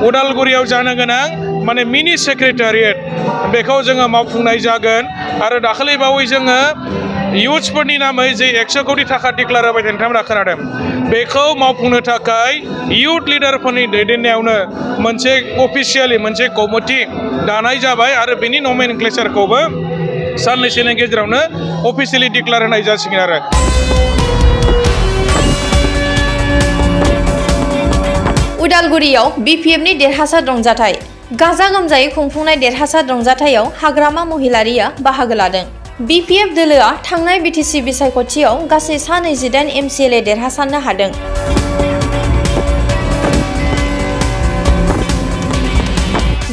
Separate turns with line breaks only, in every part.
उदालगुरियाव जानो गोनां माने मिनि सेक्रेटारियेट बेखौ जोङो मावफुंनाय जागोन आरो दाखालि बावै जोङो इयुथ्सफोरनि नामै जे 100 कोटी थाखा डिक्लेयार होबाय नोंथांमोना खोनादों बेखौ मावफुंनो थाखाय इयुथ लिडारफोरनि दैदेननायावनो मोनसे अफिसियेलि मोनसे कमिटि दानाय जाबाय आरो बेनि नमेनक्लेचारखौबो साननैसोनि गेजेरावनो अफिसियेलि डिक्लेयार होनाय जासिगोन आरो
उदालगुरियाव BPFनि देरहासार रंजाथाइ गाजा गोमजायै खुंफुंनाय देरहासार रंजाथाइयाव हाग्रामा महिलारिया बाहागो लादों। BPF दोलोआ थांनाय BTC बिसायख'थियाव गासै 28 MCLA देरहासारनो हादों।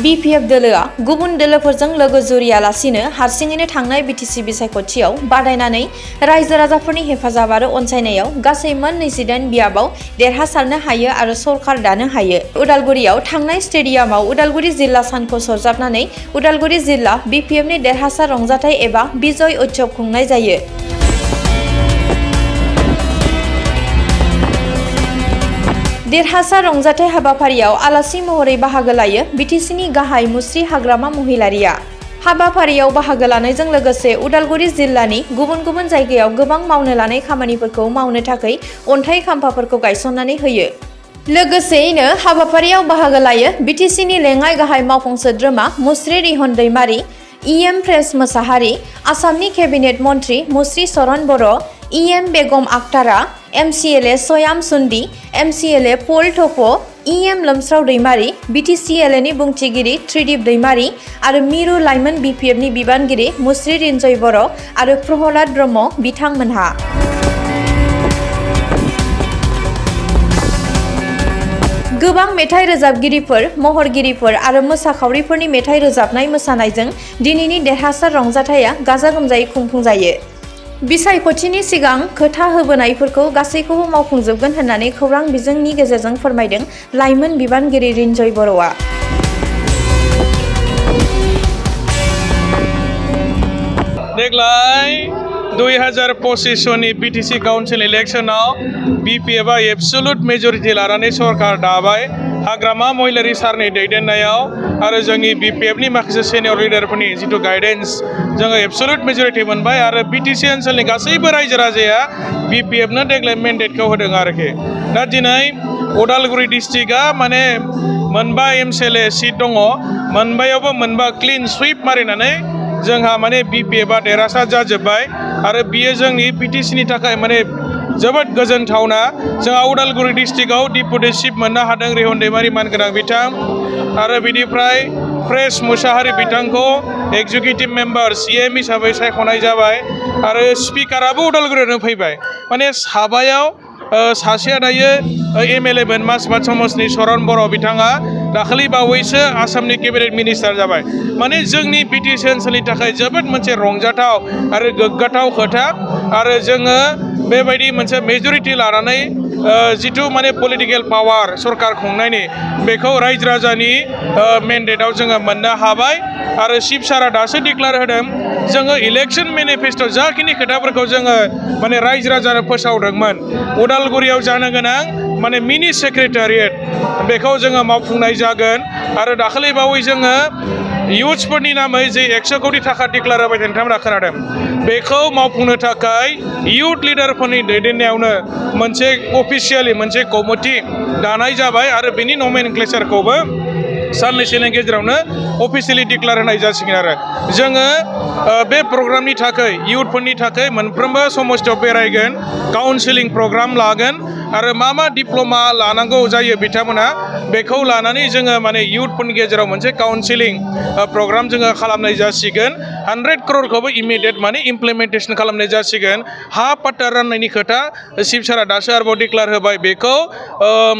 BPF दोलोआ गुबुन दोलोफोरजों लोगो जुरियालासिनो हारसिङैनो थांनाय BTC बिसायख'थियाव बादायनानै रायजो राजाफोरनि हेफाजाब आरो अनसायनायाव गासै मोन 28 बियाबाव देरहासारनो हायो आरो सरकार दानो हायो। उदालगुरियाव थांनाय स्टेडियामाव उदालगुरि जिल्ला सानखौ सरजाबनानै उदालगुरि जिल्ला BPFनि देरहासार रंजाथाइ एबा बिजय उत्सव खुंनाय जायो। देरहासार रंजाथाइ हाबाफारियाव आलासि महरै बाहागो लायो BTCनि गाहाय मुस्रि हाग्रामा महिलारिया। हाबाफारियाव बाहागो लानायजों लोगोसे उदालगुरि जिल्लानि गुबुन गुबुन जायगायाव गोबां मावनो लानाय खामानिफोरखौ मावनो थाखाय अन्थाइ खाम्फाफोरखौ गायसननानै होयो। लोगोसेयैनो हाबाफारियाव बाहागो लायो BTCनि लेङाइ गाहाय मावफुं सोद्रोमा मुस्रि रिहन दैमारि, EM प्रेस मोसाहारि, आसामनि केबिनेट मन्त्रि मुस्रि चरण बर', EM बेगम आक्तारा, MCLA सयाम सुन्दी, MCLA पल टप, EM लोमस्राव दैमारि, BTCLAनि बुंथिगिरि त्रिदिप दैमारि आरो मिरु लाइमोन BPFनि बिबानगिरि मुस्रि रिन्जय बर' आरो प्रहलाद ब्रह्म बिथांमोनहा। गोबां मेथाइ रोजाबगिरिफोर, महरगिरिफोर आरो मोसाखावरिफोरनि मेथाइ रोजाबनाय मोसानायजों दिनैनि देरहासार रंजाथाइया गाजा गोमजायै खुंफुंजायो। बिसायख'थिनि सिगां खोथा होबोनायफोरखौ गासैखौबो मावफुंजोबगोन होननानै खौरां बिजोंनि गेजेरजों फोरमायदों लाइमोन बिबानगिरि रिन्जय बर'आ।
देग्लाय 2025 BTC काउन्सिल इलेक्शनाव BPFआ एबसुलुट मेजरिटि लानानै सरकार दाबाय हाग्रामा महिलारि सारनि दैदेननायाव आरो जोंनि BPFनि माखासे सिनियर लिडारफोरनि जिथु गाइडेन्स जोङो एबसुलुट मेजरिटि मोनबाय आरो BTC ओनसोलनि गासैबो रायजो राजाया BPFनो देग्लाय मेन्डेटखौ होदों आरोखि दा दिनै उदालगुरि डिस्ट्रिक्टआ माने मोनबा MCLA सिट दङ मोनबायावबो मोनबा क्लिन सुइप मारिनानै जोंहा माने BPFआ देरहासार जाजोब्बाय आरो बियो जोंनि BTCनि थाखाय माने जोबोद गोजोनथावना जोंहा उदालगुरि डिस्ट्रिक्टआव डिपुटेसिप मोननो हादों रिहन दैमारि मानगोनां बिथां आरो बिनिफ्राय प्रेस मुसाहारि बिथांखौ एक्जिकिउटिभ मेम्बार CM हिसाबै सायख'नाय जाबाय आरो स्पिकाराबो उदालगुरियावनो फैबाय माने साबायाव सासेया दायो MLA मासबाद समाजनि चरण बर' बिथाङा दाखालि बावैसो आसामनि केबिनेट मिनिस्टार जाबाय माने जोंनि BTC ओनसोलनि थाखाय जोबोद मोनसे रंजाथाव आरो गोग्गाथाव खोथा आरो जोङो बेबायदि मोनसे मेजरिटि लानानै जिथु माने पलिटिकेल पावार सरकार खुंनायनि बेखौ रायजो राजानि मेन्डेटआव जोङो मोननो हाबाय आरो चिफ सारा दासो डिक्लेयार होदों जोङो इलेक्शन मेनिफेस्ट'आव जाखिनि खोथाफोरखौ जोङो माने रायजो राजानो फोसावदोंमोन उदालगुरियाव जानो गोनां माने मिनि सेक्रेटारियेट बेखौ जोङो मावफुंनाय जागोन आरो दाखालि बावै जोङो इयुथ्सफोरनि नामै जे 100 कोटी थाखा डिक्लेयार होबाय नोंथांमोना खोनादों बेखौ मावफुंनो थाखाय इयुथ लिडारफोरनि दैदेननायावनो मोनसे अफिसियेलि मोनसे कमिटि दानाय जाबाय आरो बेनि नमेनक्लेचारखौबो साननैसोनि गेजेरावनो अफिसियेलि डिक्लेयार होनाय जासिगोन आरो जोङो बे प्रग्रामनि थाखाय इयुथफोरनि थाखाय मोनफ्रोमबो समस्थियाव बेरायगोन काउन्सिलिं प्रग्राम लागोन आरो मा डिप्ल'मा लानांगौ जायो बिथांमोना बेखौ लानानै जोङो माने इयुथफोरनि गेजेराव मोनसे काउन्सिलिं प्रग्राम जोङो खालामनाय जासिगोन 100 crore इमिडियेट माने इमप्लिमेन्टेसन खालामनाय जासिगोन हा पाट्टा राननायनि खोथा चिफ सारा दासो आरोबाव डिक्लेयार होबाय बेखौ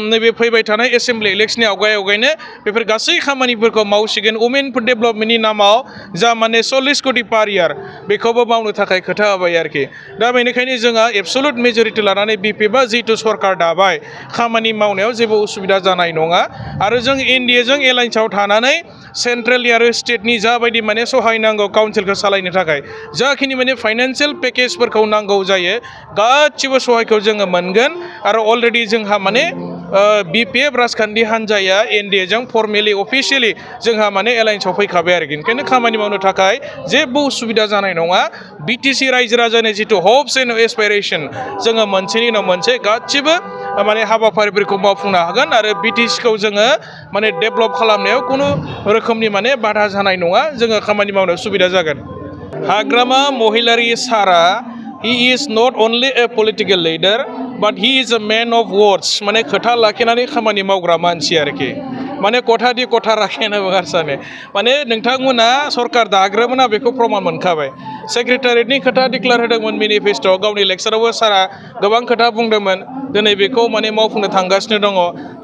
नैबे फैबाय थानाय एसेम्बलि इलेक्शननि आवगायनो बेफोर गासै खामानिफोरखौ मावसिगोन वुमेनफोर डेभेलपमेन्टनि नामाव जा माने 40 कोटी पार इयार बेखौबो मावनो थाखाय खोथा होबाय आरोखि दा बेनिखायनो जोंहा एबसुलुट मेजरिटि लानानै BPFआ जिहेतु सरकार दाबाय खामानि मावनायाव जेबो उसुबिदा जानाय नङा आरो जों NDAजों एलायन्सआव थानानै सेन्ट्रेलनि आरो स्टेटनि जाबायदि माने सहाय नांगौ काउन्सिलखौ सालायनो थाखाय जाखिनि माने फाइनान्सियेल पेकेजफोरखौ नांगौ जायो गासिबो सहायखौ जोङो मोनगोन आरो अलरेडि जोंहा माने BPF राजखान्थि हान्जाया NDA जों फर्मेलि अफिसियेलि जोंहा माने एलायन्सआव फैखाबाय आरोखि ओंखायनो खामानि मावनो थाखाय जेबो उसुबिदा जानाय नङा BTC रायजो राजानि जिथु हप्स एन्ड एसपिरेसन जोङो मोनसेनि उनाव मोनसे गासिबो माने हाबाफारिफोरखौ मावफुंनो हागोन आरो BTCखौ जोङो माने डेभेलप खालामनायाव खुनु रोखोमनि माने बाधा जानाय नङा जोङो खामानि मावनो सुबिदा जागोन हाग्रामा महिलारी सारा he is not only a political leader but he is a man of words माने खोथा लाखिनानै खामानि मावग्रा मानसि आरोखि माने खथादि खथा राखेना बगारसाने माने नोंथांमोना सरकार दाग्रोमोना बेखौ प्रमान मोनखाबाय सेक्रेटारियेटनि खोथा डिक्लेयार होदोंमोन मेनिफेस्ट'आव गावनि लेक्सारावबो सारा गोबां खोथा बुंदोंमोन दिनै बेखौ माने मावफुंनो थांगासिनो दङ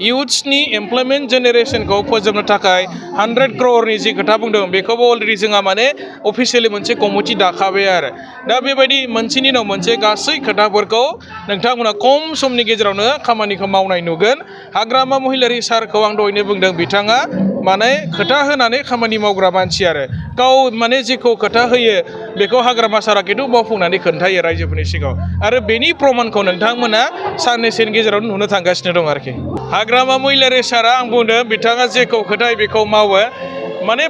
इयुथ्सनि एमप्लयमेन्ट जेनेरेसनखौ फोजोबनो थाखाय 100 crore जि खोथा बुंदों बेखौबो अलरेडि जोंहा माने अफिसियेलि मोनसे कमिटि दाखाबाय आरो दा बेबायदि मोनसेनि उनाव मोनसे गासै खोथाफोरखौ नोंथांमोना खम समनि गेजेरावनो खामानिखौ मावनाय नुगोन हाग्रामा महिलारी सारखौ आं दहायनो बुंदों बिथाङा माने खोथा होनानै खामानि मावग्रा मानसि आरो गाव माने जेखौ खोथा होयो बेखौ हाग्रामा सारा खिन्थु मावफुंनानै खोन्थायो रायजोफोरनि सिगाङाव आरो बेनि प्रमानखौ नोंथांमोना साननैसोनि गेजेराव नुनो थांगासिनो दं आरोखि हाग्रामा महिलारी सारा आं बुंदों बिथाङा जेखौ खोथायो बेखौ मावो माने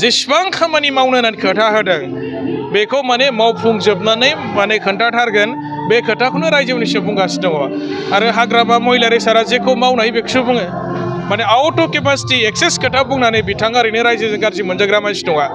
जेसेबां खामानि मावनो होननानै खोथा होदों बेखौ माने मावफुंजोबनानै माने खोन्थाथारगोन बे खोथाखौनो रायजोनि सिगाङाव बुंगासिनो दङ आरो हाग्रामा महिलारी सारा जेखौ मावनो हायो बेखौसो बुङो माने आउट अफ केपासिटि एक्सेस खोथा बुंनानै बिथाङा ओरैनो रायजोजों गाज्रि मोनजाग्रा मानसि नङा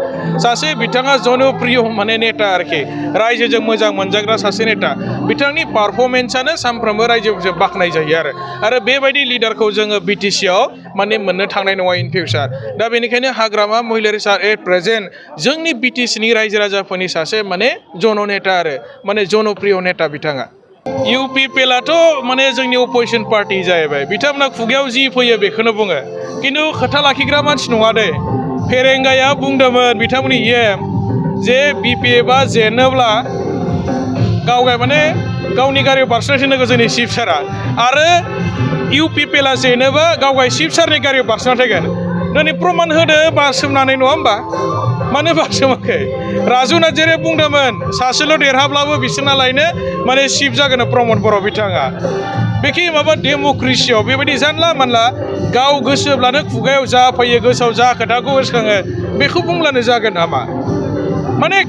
सासे बिथाङा जनप्रिय माने नेता आरोखि रायजोजों मोजां मोनजाग्रा सासे नेता बिथांनि पारफरमेन्सआनो सानफ्रोमबो रायजोजों बाख्नाय जायो आरो बेबायदि लिडारखौ जोङो BTCआव माने मोननो थांनाय नङा इन फिउचार दा बेनिखायनो हाग्रामा महिलारी सार एट प्रेजेन्ट जोंनि BTCनि रायजो राजाफोरनि सासे माने जन नेता आरो माने जनप्रिय नेता बिथाङा UPPLआथ' माने जोंनि अपोजिसन पार्टि जाहैबाय बिथांमोना खुगायाव जि फैयो बेखौनो बुङो खिन्थु खोथा लाखिग्रा मानसि नङा दे फेरेंगाया बुंदोंमोन बिथांमोननि जे BPFआ जेनोब्ला माने गावनि गारियाव बारसोनानै थैनांगौ जोंनि चिफ सारा आरो UPPLआ जेनोबा गावगाय चिफ सारनि गारियाव बारसोना थैगोन दिनै प्रमान होदो बारसोमनानै नङा होमबा मानो बारसोमाखै राजु नार्जारिया बुंदोंमोन सासेल' देरहाब्लाबो बिसोरना लायनो माने चिफ जागोन प्रमद बर' बिथाङा बेखि माबा डेम'क्रेसियाव बेबायदि जानला मानला गाव गोसोब्लानो खुगायाव जा फैयो गोसोआव जा खोथाखौ गोसोखाङो बेखौ बुंब्लानो जागोन नामा माने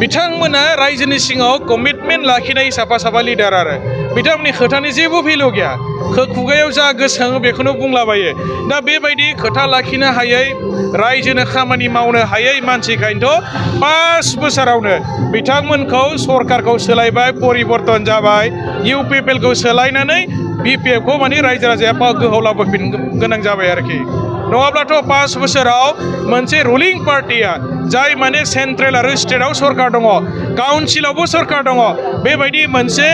बिथांमोना रायजोनि सिङाव कमिटमेन्ट लाखिनाय साफा लिडार आरो बिथांमोननि खोथानि जेबो भेलु गैया खुगायाव जा गोसोखाङो बेखौनो बुंलाबायो दा बेबायदि खोथा लाखिनो हायै रायजोनो खामानि मावनो हायै मानसिखायनोथ' 5 बोसोरावनो बिथांमोनखौ सरकारखौ सोलायबाय परिबर्तन जाबाय UPPLखौ सोलायनानै BPFखौ माने रायजो राजाया गोहोआव लाबोफिननो गोनां जाबाय आरोखि नङाब्लाथ' 5 बोसोराव मोनसे रुलिं पार्टिया जाय माने सेन्ट्रेल आरो स्टेटआव सरकार दङ काउन्सिलावबो सरकार दङ बेबायदि मोनसे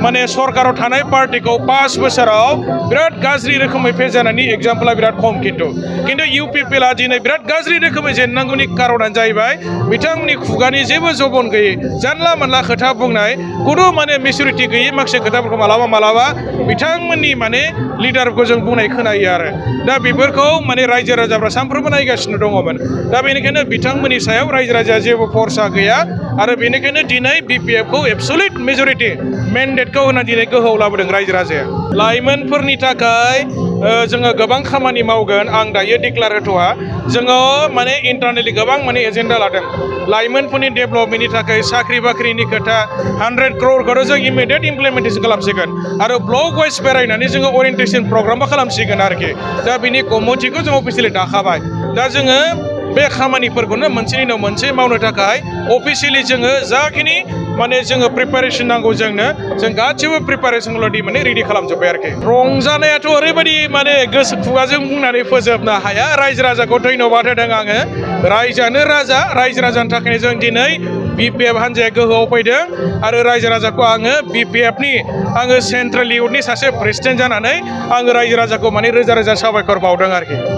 माने सरकाराव थानाय पार्टिखौ 5 बोसोराव बिराद गाज्रि रोखोमै फेजेननायनि एग्जाम्पला बिराद खम खिन्थु UPPLआ दिनै बिराद गाज्रि रोखोमै जेननांगौनि कारनानो जाहैबाय बिथांमोननि खुगानि जेबो जबन गैयै जानला मानला खोथा बुंनाय खुनु माने मेचुरिटि गैयै माखासे खोथाफोरखौ मालाबा बिथांमोननि माने लिडारखौ जों बुंनाय खोनायो आरो दा बेफोरखौ माने रायजो राजाफ्रा सानफ्रोमबो नायगासिनो दङमोन दा बेनिखायनो बिथांमोननि सायाव रायजो राजाया जेबो भरसा गैया आरो बेनिखायनो दिनै BPFखौ एबसुलिट मेजरिटि मेन्डेटखौ होनानै दिनै गोहोआव लाबोदों रायजो राजाया लाइमोनफोरनि थाखाय जोङो गोबां खामानि मावगोन आं दायो डिक्लेयार होथ'वा जोङो माने इन्टारनेलि गोबां माने एजेन्डा लादों लाइमोनफोरनि डेभेलपमेन्टनि थाखाय साख्रि बाख्रिनि खोथा 100 crore जों इमिडियेट इमप्लिमेन्टेसन खालामसिगोन आरो ब्लक वाइज बेरायनानै जोङो अरियेन्टेसन प्रग्रामबो खालामसिगोन आरोखि दा बिनि कमिटिखौ जों अफिसियेलि दाखाबाय दा जोङो बे खामानिफोरखौनो मोनसेनि उनाव मोनसे मावनो थाखाय अफिसियेलि जोङो जाखिनि माने जोङो प्रिपारेसन नांगौ जों गासिबो प्रिपारेसन अलरेडि माने रेडि खालामजोब्बाय आरोखि रंजानायाथ' ओरैबायदि माने गोसो खुगाजों बुंनानै फोजोबनो हाया रायजो राजाखौ धन्यबाद होदों आङो रायजोआनो राजा रायजो राजानि थाखायनो जों दिनै BPF हान्जाया गोहोआव फैदों आरो रायजो राजाखौ आङो BPFनि सेन्ट्रेल इउथनि सासे प्रेसिडेन्ट जानानै आङो रायजो राजाखौ माने रोजा रोजा साबायखर बावदों आरोखि